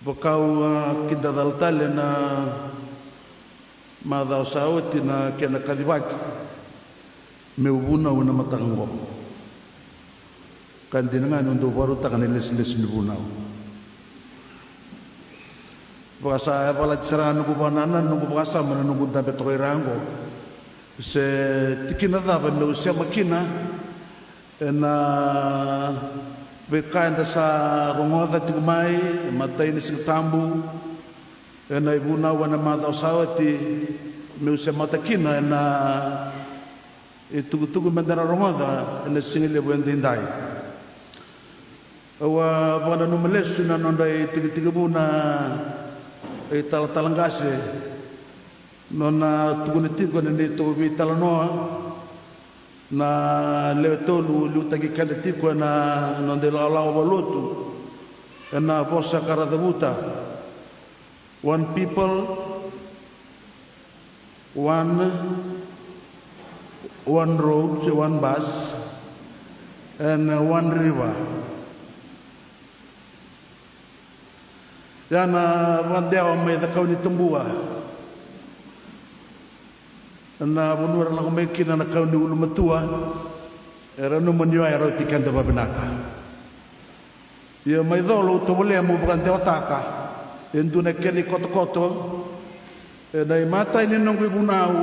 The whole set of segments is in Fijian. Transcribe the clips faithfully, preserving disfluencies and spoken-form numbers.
Vakau a kidacala tale na macawa sa oti na kena kacivaki meu vunau ena mataka oqo. Ka dina ga niu dau vakarautaka na ilesilesi ni vunau. Vakasa e valati sara ga noqu vakanananu, noqu vakasama na noqu dabe toka i ra oqo. Se tikina cava meu sema kina ena veika eda sa rogoca tiko mai, matai ni Siga Tabu, ena ivunau ena macawa sa oti, meu semata kina ena itukutuku meda na rogoca ena sigalevu edaidai. Au a vakananuma lesu na nodra itekitekivu na italatala qase, nona tukuna tiko na neitou veitalanoa na lewe tolu, liutaki keda tiko ena noda ilakolako vakalotu ena vosa ka ra cavuta: one people, one, one road, one bus, and one river. Ia na vakadewa mai Cakaunitabua, na vanua era lako mai kina na kau ni ulumatua, era nanuma ni oya e rauti keda vavinaka. Ia mai Colo au tovolea meu vakadewataka e dua na kena ikotokoto ena imatai ni noqu ivunau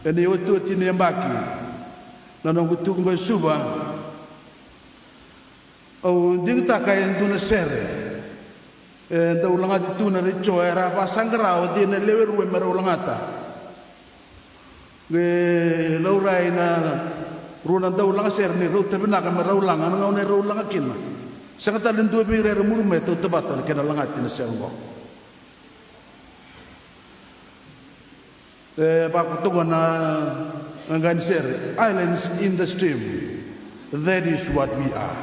ena iotioti ni yabaki, na noqu tiko oqo e Suva. Au digitaka e dua na sere e dau lagati tu na retio, era a vakasaqara o cei na lewe rua me rau lagata. Qai laurai na rua na dau lagasere ni rauta vinaka me rau laga ena gauna e rau laga kina. Sega tale ni dua vei ira era muri mai e tautauvata na kena lagati na sere oqo. E vaka toka na qaqa ni sere, Islands in the Stream, that is what we are.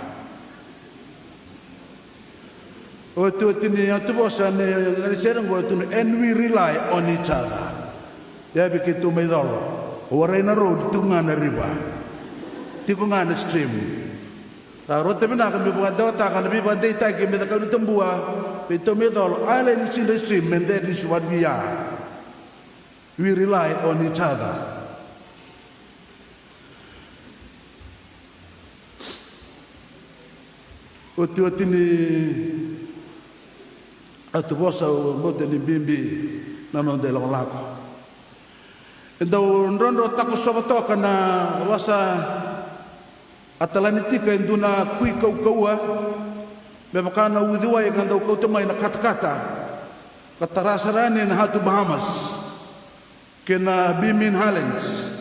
Otioti ni atuvosa ni qaqa ni sere oqo e tukuna, and we rely on each other. Ia vei keitou mai Colo, warai na road, tiko ga na river, tiko ga na stream. Sa rauta vinaka meu vakadewataka na veivakadeitaki mai Cakaunitabua vei keitou mai Colo, Islands in the Stream, and that is what we are. We rely on each other. Otioti ni atuvosa au vakabauta ni bibi na noda ilakolako. E dau drodro takosova toka na wasa Atlantika e dua na kui kaukauwa, me vaka na uciwai ka dau kauta mai na katakata ka tara sara yani ena Hatu Bahamas kei na Bimin Islands.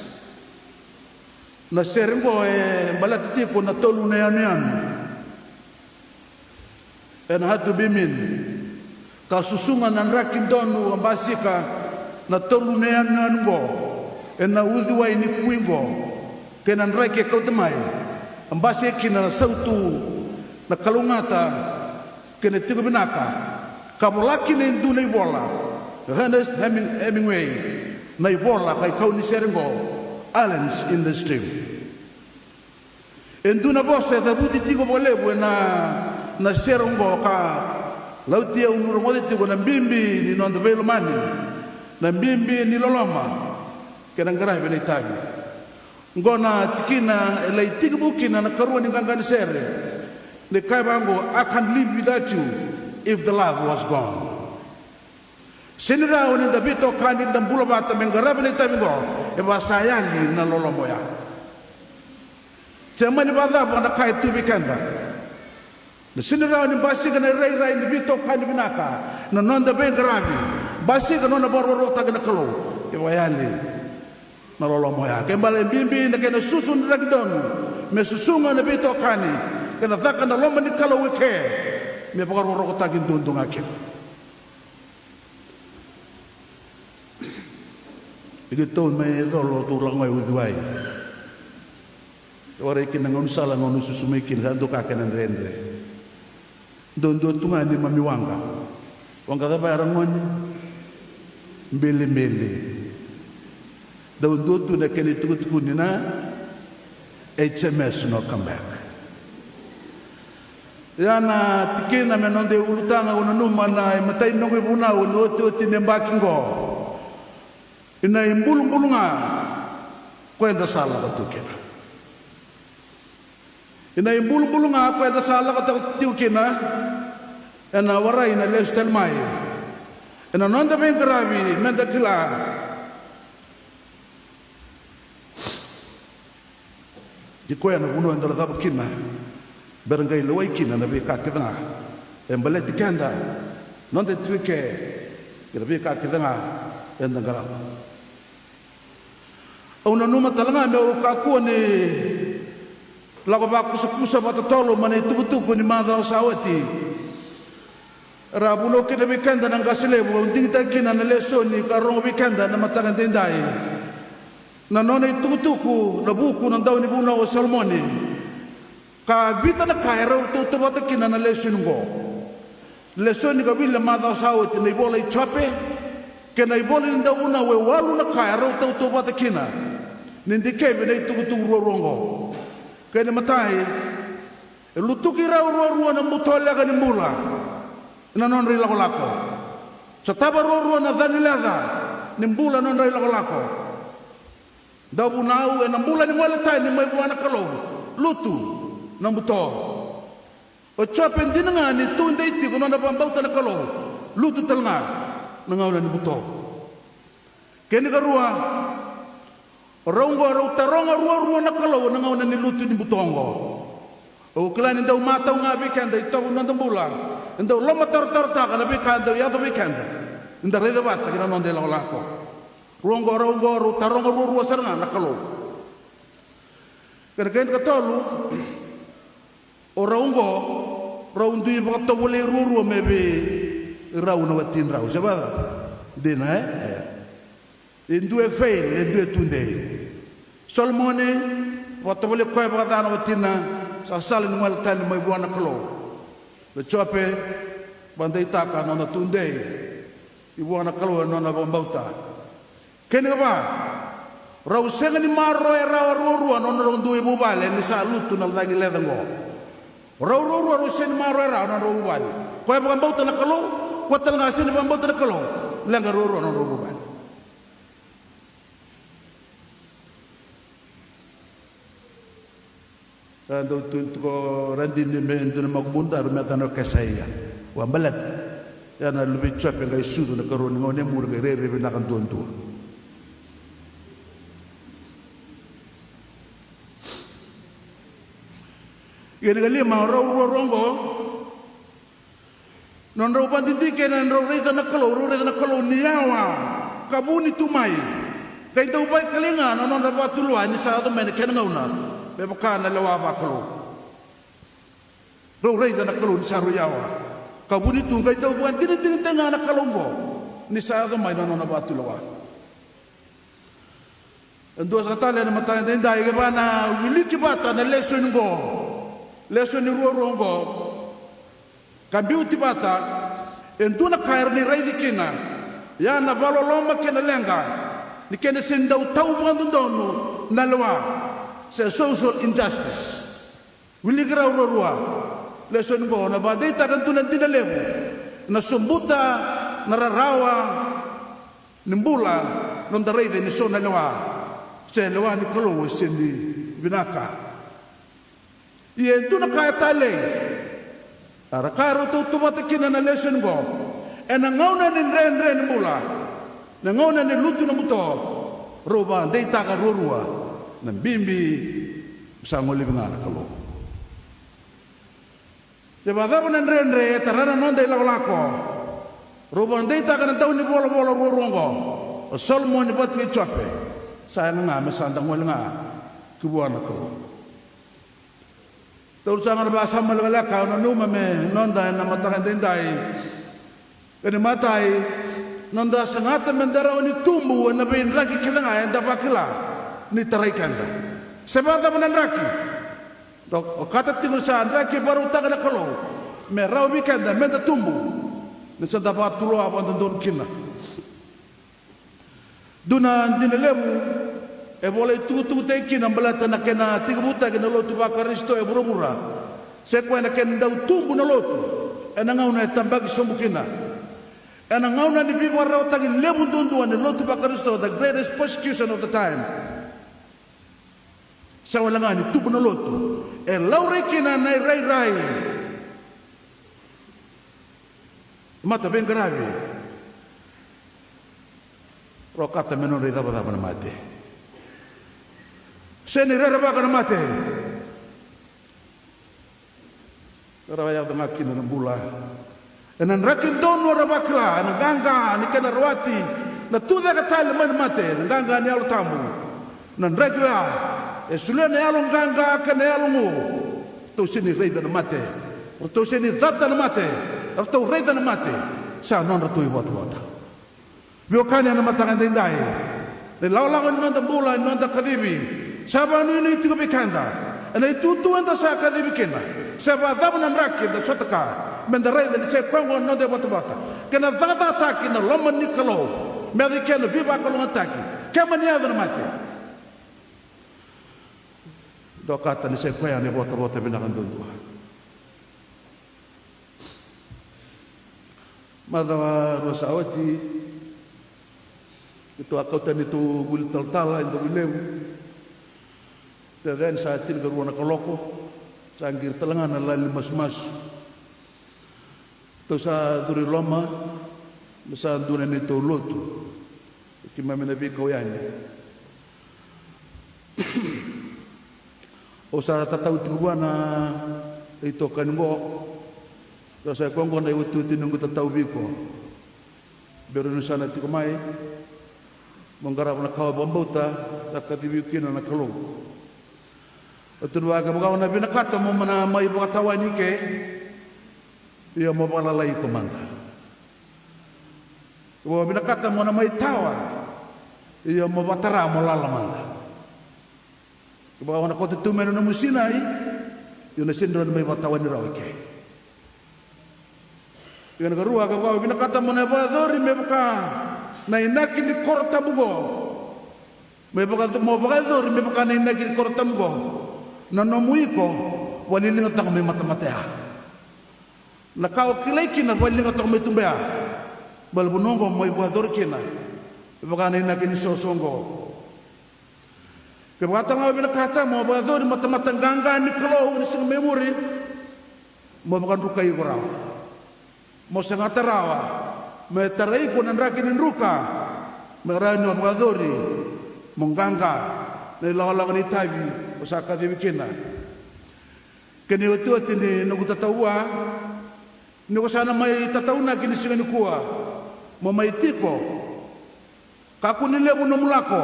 Na sere oqo e baleta tiko na tolu na yanuyanu ena Hatu Bimin, ka susuga na draki donu a basika na tolu na yanuyanu oqo ena uciwai ni kui oqo, kei na draki e kauta mai a basika kina na sautu, na kalougata, kei na tiko vinaka, ka vola kina e dua na ivola, Ernest Heming-, Hemingway, na ivola ka ikau ni sere oqo, Islands in the Stream. E dua na vosa e cavuti tiko vakalevu ena, na sere oqo ka lauti au niu rogoca tiko na bibi ni noda veilomani, na bibi ni loloma kei na qaravi na itavi. Oqo na tikina e lai tekivu kina na ikarua ni qaqa ni sere, ni kaya vaqo, I can't live without you if the love was gone. Sega ni rawa ni da veitokani, da bula vata me qaravi na itavi oqo e vaka sa yali na loloma oya. Se mani vakacava na ka e tu vei keda, na sega ni rawa ni basika na irairai ni veitokani vinaka, na noda veiqaravi, basika na nona vakarokorokotaki na Kalou, e vaka yali na loloma oya. Kena ibalebale e bibi na kena susu ni draki donu me susuga na veitokani, kei na caka na loma ni Kalou eke me vakarokorokotaki duadua ga kina. Keitou mai Colo tou lako mai uciwai. Warai kina na gaunisala, gauna susu mai kina, sa dua ka kena dredre. Dau dua tu ga neimami waqa. Waqa cava ya, ra gone? Bilibili. Dau dua tu na kena itukutukuni na H M S No Come Back. Ia na tikina me noda iulutaga, au nanuma na imatai ni noqu ivunau ni otioti ni yabaki oqo. Ina ibulubulu ga ko eda sa lako tu kina. Ina ibulubulu ga ko eda sa lako tiko kina, ena warai na lesu tale mai. Ena noda veiqaravi meda kila ni koya na vanua eda lako cava kina, bera qai lewai kina na veika kece ga e baleti keda, noda tiko eke, kei na veika kece ga eda qarava. Au nanuma tale ga meu kakua ni lako vakusakusa vakatotolo mai na itukutuku ni macawa sa oti. Era vunau kina vei keda na qase levu, au digitaka kina na lesoni ka rogo vei keda na mataka daidai. Na nona itukutuku na vuku na daunivunau o Solomoni. Ka vica na ka e rau tautauvata kina na lesoni oqo. Lesoni ka wili na macawa sa oti, na ivola i Jope kei na ivola ni dauvunau, e walu na ka e rau tautauvata kina ni dikevi na itukutuku ruarua oqo. Kei na imatai, e lutuki rau ruarua na butoleka ni bula ena nodra ilakolako. Sotava ruarua na cagi leca ni bula ena nodra ilakolako. Dauvunau, ena bula ni gole tani mai vua na Kalou, lutu na buto. O Jope, dina ga ni tudei tiko na nona vakabauta na Kalou, lutu tale ga na gauna ni buto. Kena ikarua, o rau oqo rau taroga ruarua na Kalou ena gauna ni lutu ni buto oqo. Au kila ni dau matau ga vei keda itovo ni noda bula, e dau lomatarotarotaka na veika e dau yaco vei keda, ni da raica vata kei na noda ilakolako. Rua oqo, rau oqo rau taroga ruarua sara ga na Kalou. Kena, kena ikatolu, o rau oqo rau dui vakatovolei ruarua mai vei rau na watidrau. Se vacava? Dina, e? E. E dua e fail, e dua e tudei. Solomoni, vakatovolei koya vakaca na watina, sa sala ni gole tani mai vua na Kalou. Na Jope, vakadeitaka na nona tudei i vua na Kalou ena nona vakabauta. Kena ikava, rau sega ni maroroya rawa ruarua na nodrau dui vuvale ni sa lutu na cagi leca oqo. Rau ruarua rau sega ni maroroya rawa na nodrau vuvale. Koya vakabauta na Kalou, koya tale ga sega ni vakabauta na Kalou, leqa ruarua na nodrau vuvale. Sa dau tu tiko radini me dua na makubudaru me yacana o Kesaia. Vakabaleta, ia na luve i Jope qai sucu na ikarua ni gauna e muri, qai rairai vinaka duadua. Ia na ikalima, o rau ruarua oqo, nodrau vakadidike, nodrau raica na Kalou, rau raica na Kalou ni yawa ka vuni tu mai. Qai dau vakaikilai ga na nodra vakatulewa ni sa yaco mai na kena gauna me vaka na lewa vakalou. Rau raica na Kalou ni sa rui yawa ka vuni tu, qai dau vakadinadinataka ga na Kalou oqo ni sa yaco mai na nona vakatulewa. E dua saka tale ena mataka edaidai, kevaka na wiliki vata na lesoni oqo, lesoni ruarua oqo, ka biuti vata, e dua na ka era ni raici kina, ia na vakaloloma kei na leqa ni kena sega ni dau tau vakadodonu na lewa, se social injustice. Wiliki rau ruarua lesoni oqo, na vakadeitaka e dua na dina levu, na sobuta na rarawa ni bula, noda raica ni so na lewa, se lewa ni Kalou e sega ni vinaka. Ia e dua na ka e talei, a ra ka rau tautauvata kina na lesoni oqo, ena gauna ni dredre ni bula, na gauna ni lutu na buto, rau vakadeitaka ruarua na bibi, sa golevi ga na Kalou. Se vakacava na dredre e tara na noda ilakolako, rau vakadeitaka na daunivolavola ruarua oqo, o Solomoni vata kei Jope, sa yaga ga me sa da gole ga ki vua na Kalou. Taura sara ga na vakasama lekaleka au nanuma me noda ena mataka edaidai. Kena imatai, noda sagata meda rawa ni tubu ena veidraki kece ga eda vakila ni tarai keda. Se vakacava na draki, da okata tiko ni sa draki e vakarautaka na Kalou me rawa vei keda meda tubu, ni sa da vakatulewa vakadodonu kina. Dua na dina levu e volai tukutukutaki kina baleta na kena tekivutaki na lotu vaKarisito e vuravura. Se koya na kena dau tubu na lotu ena gauna e tabaki sobu kina, ena gauna ni veivakararawataki levu duadua ni lotu vaKarisito, the greatest persecution of the time. Sa wale ga ni tubu na lotu, e laurai kina na irairai. Mata veiqaravi. Rau kata me nodra icavacava na mate. Se ni rerevaka na mate. Era yaco ga kina na bula. Ena draki donu era vakila na qaqa ni kena rawati na tucake tale mai na mate, na qaqa ni Yalo Tabu. Na draki oya e solia na yalo qaqa kei na yalo gu. Ratou sega ni raica na mate. Ratou sega ni cata na mate. Ratou raica na mate sa nodratou ivotavota. Veiwekani, ena mataka edaidai, na ilakolako ni noda bula, ni noda kacivi, sa vakanuinui tiko vei keda. Ena itutu eda sa kacivi kina, se vakacava na draki eda sotaka, meda raica ni sa i koya oqo na noda ivotavota. Kei na cakacakataki na loma ni Kalou me yaco i kena veivakalougatataki. Kemani yaco na mate, dou kata ni sa i koya na ivotavota vinaka duadua. Macawa rua sa oti, keitou a kauta neitou vuli talatala e Davuilevu. Teveni sa tinikarua na kaloko, sa qiri tale ga na lali masumasu. Tou sa curu i loma, me sa dua na neitou lotu. Keimami na veikau yani. Au sa tatau tiko vua na itokani qo. Au sa i koya qo na iotioti ni noqu tatau vei iko. Bera niu sa na tiko mai, mo qarava na ka au vakabauta sa kacivi iko kina na Kalou. Au tukuna vua, kevaka o na vinakata mo na mai vakatawani i ke, ia mo vakalalai iko mada. Kevaka o vinakata mo na mai tawa, ia mo vakatara mo lala mada. Kevaka o na kauta tu mai na nomu sinai, ia o na sega ni rawa ni mai vakatawani rawa i ke. Ia na karua, kevaka o vinakata mo na vakayacori me vaka na inaki ni koro tabu qo, me vaka, mo vakayacori me vaka na inaki ni koro tabu qo na nomu iko, vakaliligataka mai matamata ya. Na ka o kilai kina, vakaliligataka mai tuba ya. Baleta vanua oqo mo mai vakayacori kina me vaka na inaki ni soso oqo. Kevaka tale ga o vinakata mo vakayacori matamata qaqa ni Kalou ni siga mai muri, mo vakadrukai iko rawa. Mo segata rawa me tarai iko na draki ni druka, me rawa ni o vakayacori mo qaqa na ilakolako ni itavi o sa kacivi kina. Kena iotioti ni noqu tatau vua, ni ko sa na mai tataunaki ni siga nikua, mo mai tiko. Kakua ni levu nomu lako.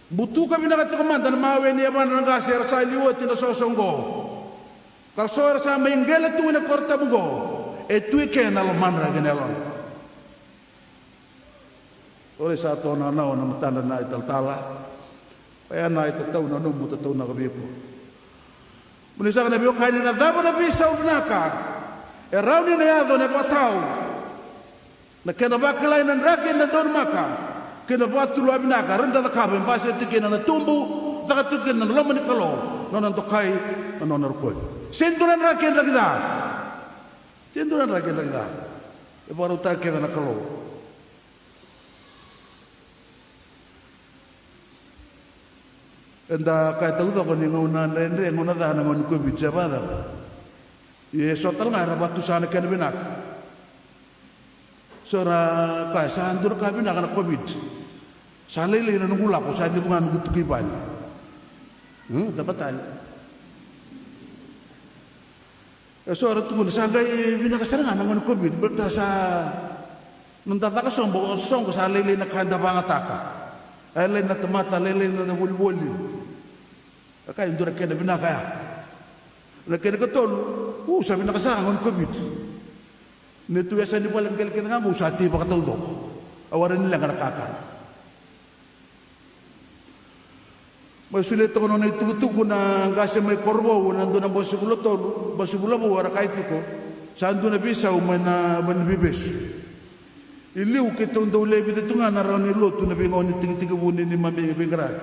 Butuka vinaka tiko mada na mawe ni yavadra na qase era sa liu oti na soso oqo, ka ra so era sa mai qele tu ena koro tabu oqo. E tu i ke na lomadra kei na yalodra. O ira sa tonanau na matadra na italatala. Oya na itatau na nomu tataunaka vei iko. Mo ni saka na veiwekani, na cava na veisau vinaka e rawa ni na yaco ena vakatau? Na kena vakilai na draki eda donumaka kei na vakatulewa vinaka eda cakava, e basika tiko kina na tubu, caka tiko kina na loma ni Kalou, na nona dokai, na nona rokovi. Sega ni dua na draki e draki ca. Sega ni dua na draki e draki ca. E vakarautaka kece na Kalou. Eda kaya taucoko ni gauna dredre, gauna ca na gauna ni COVID, se vakacava? Ia e so tale ga era vakatusa na kena vinaka. So era kaya sa dua na ka vinaka na COVID. Sa lailai na noqu lako, sa levu ga noqu tuki vale. Hmm, cava tale? E so era tukuna sa qai vinaka sara ga na gauna ni COVID, baleta sa noda caka soqo, soqo sa lailai na ka eda vagataka. E lailai na tamata, lailai na volivoli. Ka e dua na kena vinaka ya. Na kena ikatolu, u, sa vinaka sara ga na gauna ni COVID. Neitou yasa ni vale qele kece ga qo sa tei vakataucoko. Au warai ni leqa na kakana. Mai solia toka na nona itukutuku na qase mai Korovou ena dua na bose vula tolu, bose vula vou, era kaya tiko sa dua na veisau mai na valeniveivesu. I liu keitou dau lewe vica tu ga na rawa ni lotu ena veigauna ni tekitekivu ni neimami veiqaravi.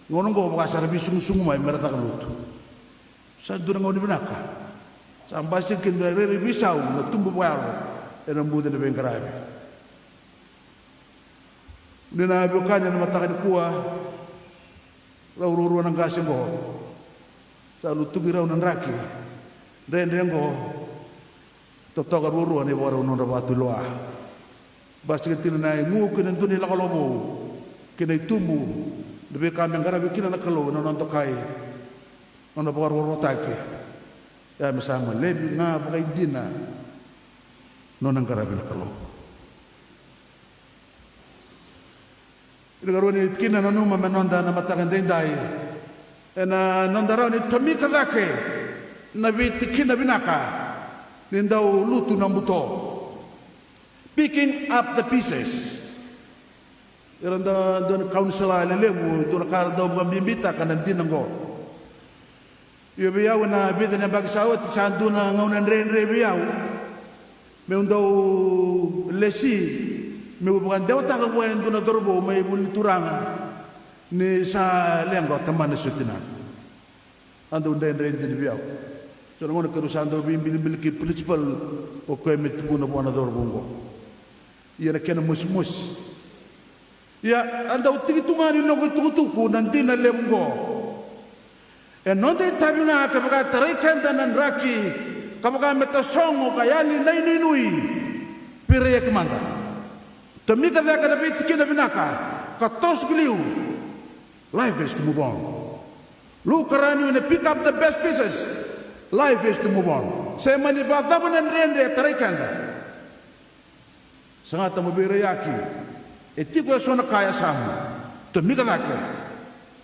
Gauna oqo vaka sa ra veisugusugu mai me ra caka lotu. Sa dua na gauna vinaka. Sa basika kina na rairai veisau, na tubu vakayalo ena buca ni veiqaravi. Ni na veiwekani, ena mataka nikua, rau ruarua na qase qo. Sa lutuki rau na draki dredre qo. Totoka ruarua na ivakarau nodra vakatulewa. Basika tiko na igu kei na dua na ilakolako vou kei na itubu, na veika me qaravi kina na Kalou ena nona dokai, nona vakarokorokotaki. Ia me sa golevi ga vakaidina nona qaravi na Kalou. Ena ikarua ni tikina, nanuma me noda na mataka edaidai, ena noda rawa ni tomika cake na veitikina vinaka ni dau lutu na buto. Picking up the pieces. Era dau dua na kaunisala lelevu, dua na ka era dau vakabibitaka na dina oqo. Io, vei au ena vica na yabaki sa oti, sa dua na gauna dredre vei au meu dau lesi, meu vakadewataka vua e dua na cauravou mai vuli ni turaga ni sa leqa o tamana se o tinana. A dau dredre dina vei au. So na gauna keirau sa dau veibilibili kei principal, o koya me tukuna vua na cauravou oqo. Ia na kena mosimosi. Ia, a dau tiki tu ga ni noqu itukutuku na dina levu oqo. E noda itavi ga kevaka e tarai keda na draki, ka vaka me tasogo ka yali na inuinui. Veirai eke mada. Tomika cake na veitikina vinaka ka toso ki liu. Life is to move on. Look around you and pick up the best pieces. Life is to move on. Se mani vakacava na dredre e tarai keda, sagata mo veiraiyaki. E tiko eso na ka e yasamu. Tomika cake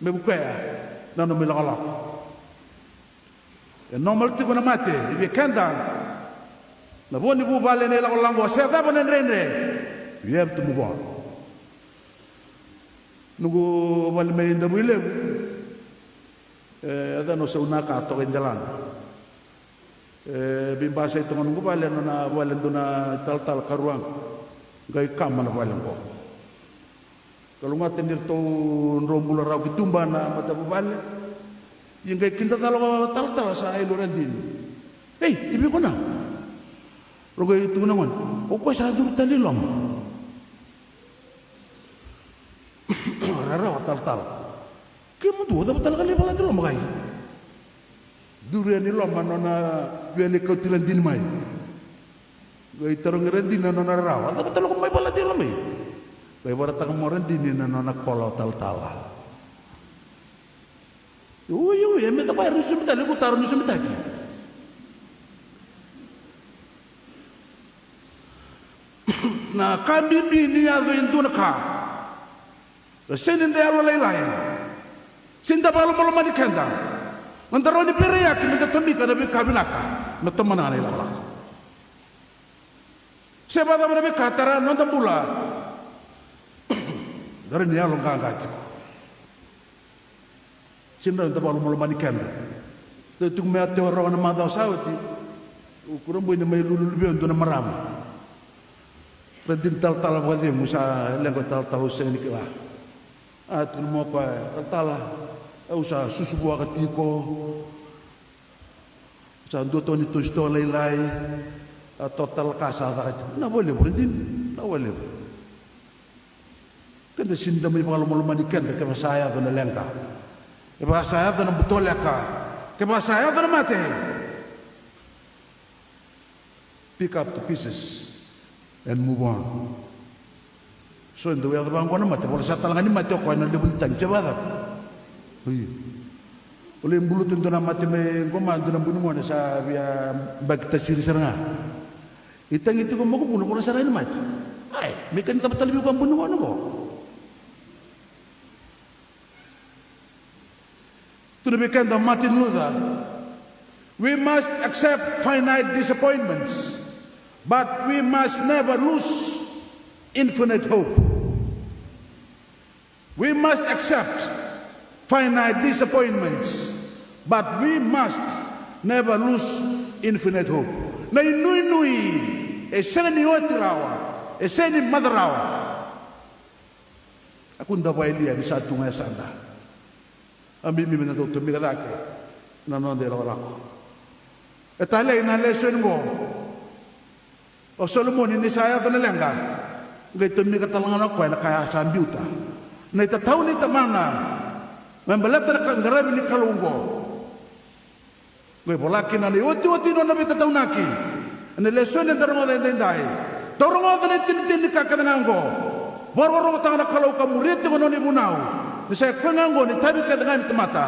me vukea na nomu ilakolako. E normal tiko na mate, e vei keda na vo ni vuvale, na ilakolako, se cava na dredre, we have to move on. Noqu vale mai Davuilevu, e, e yaco na sau na ka toka i delana. E veibasai toka noqu vale, nona vale dua na talatala karuaga. Qai kama na vale oqo. Kalougata ni ratou dro bula rawa ki tuba na matavuvale. Ia qai kidacala o talatala sa yali o Radini. Ei, i vei ko na? Rau qai tukuna gona, o koya sa curu tale i loma. Rarawa talatala. Kemudou, cava tale ka lai valati loma kai? Duri yani loma nona via lai kauti Radini mai. Qai tarogi Radini na nona rarawa, cava tale ko mai valati loma mai? Qai varataka mo Radini na nona kola o talatala. Ui, ui, e me cava, era ni sobi tale, ko taro ni sobitaki. Na ka bibi ni yaco e dua na ka. Sega ni da yalolailai. Sega ni da vakalomalomani keda. Noda rawa ni veiraiyaki me da tomika na veika vinaka me tomana na ilakolako. Se vakacava na veika tara noda bula, da rawa ni yaloqaqa tiko. Sega ni da vakalomalomani keda. Dau tiko mai Aotearoa na macawa sa oti. Au kurabui ni mai lululu vei au e dua na marama. Radini, talatala vakacegu, sa leqa o talatala, au sega ni kila. A tukuna mai o koya, talatala, au sa susu vuaka tiko. Sa dua toka ni tosi toa lailai. A toa tale ka sa caka tiko. Na vakalevu Radini, na vakalevu. Keda sega ni da mai vakalomalomani keda kevaka sa yaco na leqa, kevaka sa yaco na butoleka, kevaka sa yaco na mate. Pick up the pieces and move on. So e dau yaco vaqo na mate, vola sara tale ga ni mate o koya na levu ni tagi, se vakacava? Io. O lai buluta e dua na mate mai qoma, dua na bunigone sa via baki tasiri sara ga. I tagi tiko makubuna, vola sara ga ni mate. Ai, me kena cava tale vei koya bunigone qo? Tukuna vei keda o Martin Luther, we must accept finite disappointments, but we must never lose infinite hope. We must accept finite disappointments, but we must never lose infinite hope. Na inuinui e sega ni oti rawa, e sega ni maca rawa. A kua ni da vakayalia ni sa tu ga e yasada. A bibi me da dau tomika cake na noda ilakolako. E talei na lesoni qo. O Solomoni ni sa yaco na leqa, qai tomika tale ga na koya na ka ya sa biuta. Na itatau ni tamana me baleta na ka qaravi ni Kalou oqo. Qai vola kina na iotioti ni nona veitataunaki. Ena lesoni eda rogoca edaidai, tou rogoca na itinitini ni ka kece ga oqo. Vakarokorokotaka na Kalou ka muria tiko na nona ivunau. Ni sa i koya ga oqo na itavi kece ga ni tamata,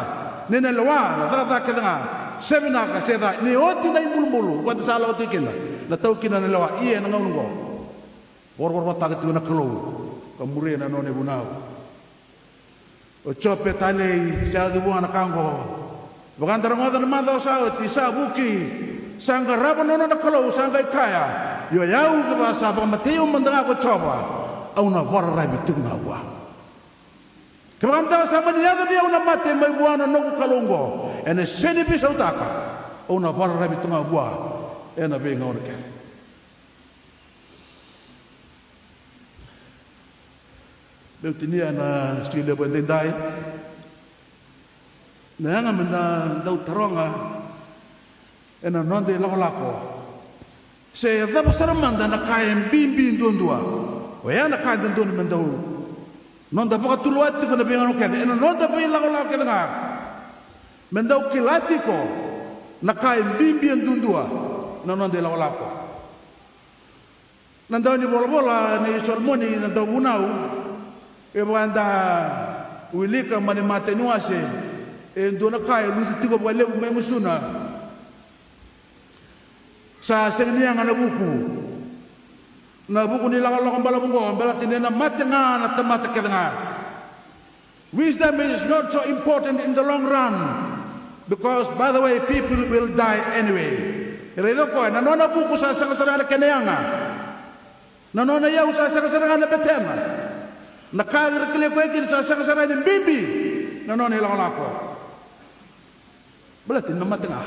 ni na lewa na cakacaka kece ga, se vinaka se ca, ni oti na ibulubulu, vata sa lako tiko kina na taukena na lewa. Ia ena gauna oqo, vakarokorokotaka tiko na Kalou ka muria na nona ivunau. O Jope talei, sa yaco vua na ka oqo. Vaka da rogoca na macawa sa oti, sa vuki, sa qarava na nona Kalou, sa qai kaya, io, o yau kevaka sa vakamatei au mada ga ko Jiova, au na vakararavi tiko ga vua. Kevaka mada sa mani yaco vei au na mate mai vua na noqu Kalou oqo, ena sega ni veisautaka, au na vakararavi tu ga vua ena veigauna kece. Meu tinia na siga levu edaidai. Na yaga me da dau taroga ena noda ilakolako, se cava sara mada na ka e bibi duadua. Oya na ka e dodonu me dau noda vakatulewa tiko na veigauna kece ena noda veilakolako kece ga. Me dau kila tiko na ka e bibi duadua na noda ilakolako. Na dau ni volavola nei Solomoni na dau vunau, e vaka eda wilika mai na imatai ni wase, e dua na ka e lutu tiko vakalevu mai gusuna. Sa sega ni yaga na vuku, na vuku ni lakolako balavu oqo, baleta ni na mate ga na tamata kece ga. Wisdom is not so important in the long run, because, by the way, people will die anyway. E raica o koya, na nona vuku sa sega sara ga na kena yaga. Na nona iyau sa sega sara ga na betena. Na ka era kilai koya kina sa sega sara ga ni bibi na nona ilakolako. Baleta ni na mate ga.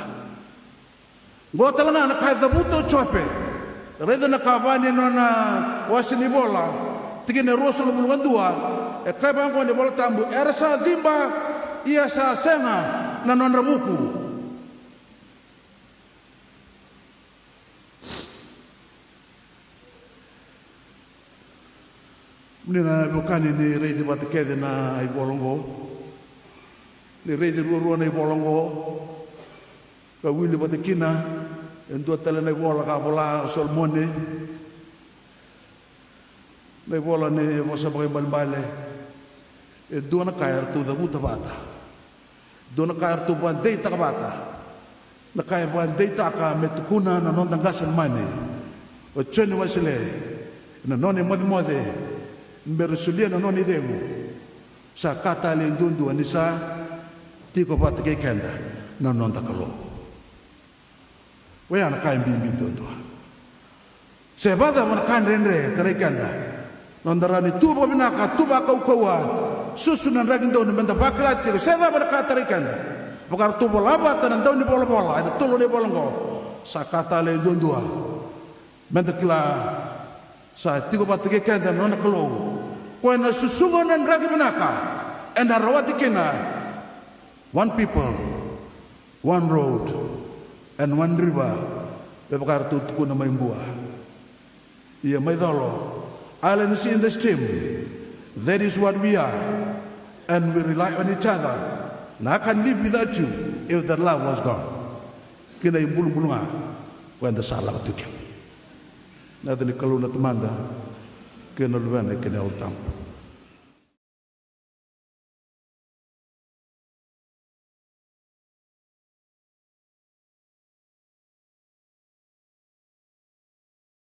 Qo tale ga na ka e cavuta o Jope. Raica na ikava ni nona wase ni vola, tikina e ruasagavulu ka dua, e kaya vaqo na iVola Tabu, era sa ciba, ia sa sega na nodra vuku. Ni na vukani ni raici vata kece na ivola oqo. Ni raici ruarua na ivola oqo, ka wili vata kina e dua tale na ivola ka vola o Solomoni. Na ivola ni Vosa Vakaibalebale. E dua na ka eratou cavuta vata. Dua na ka eratou vakadeitaka vata. Na ka e vakadeitaka me tukuna na noda qase mani o Joni Wesele ena nona imocemoce, me ra solia na nona icegu. Sa ka talei duadua ni sa tiko vata kei keda na noda Kalou. Oya na ka e bibi duadua. Se vakacava na ka dredre e tarai keda, noda rawa ni tu vakavinaka, tu vakaukauwa, susu na draki donu me da vakila tiko se cava na ka tarai keda. Vaka ratou vola vata na dau ni volavola ena tolu na ivola oqo, sa ka talei duadua me da kila sa tiko vata kei keda na nona Kalou. Koya na susuga na draki vinaka eda rawati kina. One people, one road, and one river, me vaka ratou tukuna mai Bua. Ia mai colo, islands in the stream, that is what we are, and we rely on each other. Now I can live without you if that love was gone. Kina ibulubulu ga ko eda sa lako tu kina. Na yaca ni Kalou na Tamada, kei na Luvena, kei na Yalo Tabu.